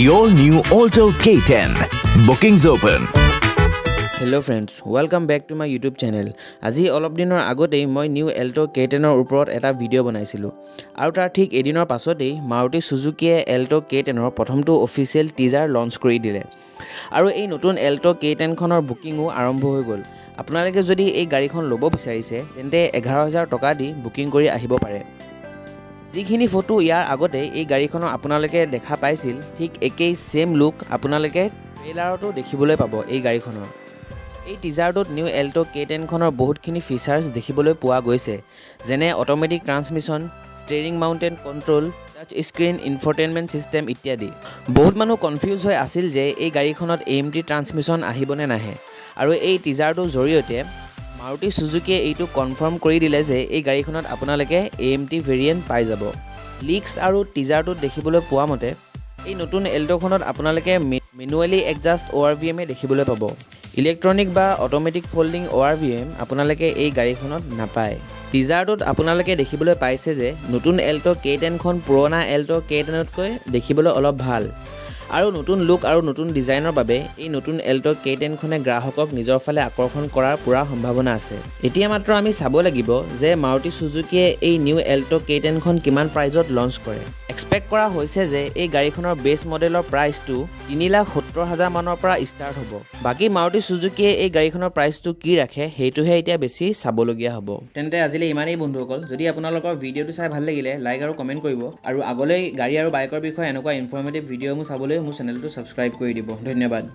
The all new Alto K10. Bookings open. Hello friends, welcome back to my YouTube channel. আজি অলপ দিনৰ আগতেই মই নিউ এল্ট' কে 10ৰ ওপৰত এটা ভিডিঅ' বনাইছিলোঁ আৰু তাৰ ঠিক এদিনৰ পাছতেই মাৰুতি চুজুকিয়ে এল্ট' কে 10ৰ প্ৰথমটো অফিচিয়েল টিজাৰ লঞ্চ কৰি দিলে আৰু এই নতুন এল্ট' কে 10খনৰ বুকিঙো আৰম্ভ হৈ গ'ল। আপোনালোকে যদি এই গাড়ীখন ল'ব বিচাৰিছে, তেন্তে 11,000 টকা দি বুকিং কৰি আহিব পাৰে। যিখিনি ফটো ইয়াৰ আগতে এই গাড়ীখনৰ আপোনালোকে দেখা পাইছিল, ঠিক একেই ছেইম লুক আপোনালোকে ট্ৰেইলাৰতো দেখিবলৈ পাব এই গাড়ীখনৰ। এই টিজাৰটোত নিউ এল্ট' কে 10খনৰ বহুতখিনি ফিচাৰ্ছ দেখিবলৈ পোৱা গৈছে, যেনে automatic transmission, steering mounted control, touch screen infotainment system ইত্যাদি। বহুত মানুহ কনফিউজ হৈ আছিল যে এই গাড়ীখনত এএমটি ট্ৰান্সমিশ্যন আহিবনে নাহে আৰু এই টিজাৰটোৰ জৰিয়তে মাৰুতি চুজুকিয়ে এইটো কনফাৰ্ম কৰি দিলে যে এই গাড়ীখনত আপোনালোকে এএমটি ভেৰিয়েণ্ট পাই যাব। লিক্স আৰু টিজাৰটোত দেখিবলৈ পোৱা মতে এই নতুন এল্ট'খনত আপোনালোকে মেনুৱেলি এডজাষ্ট অ'আৰভিএমে দেখিবলৈ পাব। ইলেক্ট্ৰনিক বা অট'মেটিক ফল্ডিং অ'আৰভিএম আপোনালোকে এই গাড়ীখনত নাপায়। টিজাৰটোত আপোনালোকে দেখিবলৈ পাইছে যে নতুন এল্ট' কে 10খন পুৰণা এল্ট' কে 10তকৈ দেখিবলৈ অলপ ভাল আৰু নতুন লুক আৰু নতুন ডিজাইনৰ বাবে এই নতুন এল্ট' কে 10খনে গ্ৰাহকক নিজৰ ফালে আকৰ্ষণ কৰাৰ পূৰা সম্ভাৱনা আছে। এতিয়া মাত্ৰ আমি চাব লাগিব যে মাৰুতি চুজুকিয়ে এই নিউ এল্ট' কে 10খন কিমান প্ৰাইজত লঞ্চ কৰে। এক্সপেক্ট কৰা হৈছে যে এই গাড়ীখনৰ বেছ মডেলৰ প্ৰাইচটো 3,70,000 মানৰ পৰা ষ্টাৰ্ট হ'ব। বাকী মাৰুতি চুজুকিয়ে এই গাড়ীখনৰ প্ৰাইচটো কি ৰাখে, সেইটোহে এতিয়া বেছি চাবলগীয়া হ'ব। তেন্তে আজিলৈ ইমানেই বন্ধুসকল। যদি আপোনালোকৰ ভিডিঅ'টো চাই ভাল লাগিলে, লাইক আৰু কমেণ্ট কৰিব আৰু আগলৈ গাড়ী আৰু বাইকৰ বিষয়ে এনেকুৱা ইনফৰ্মেটিভ ভিডিঅ'সমূহ চাবলৈ মোৰ চেনেলটো ছাবস্ক্ৰাইব কৰি দিব। ধন্যবাদ।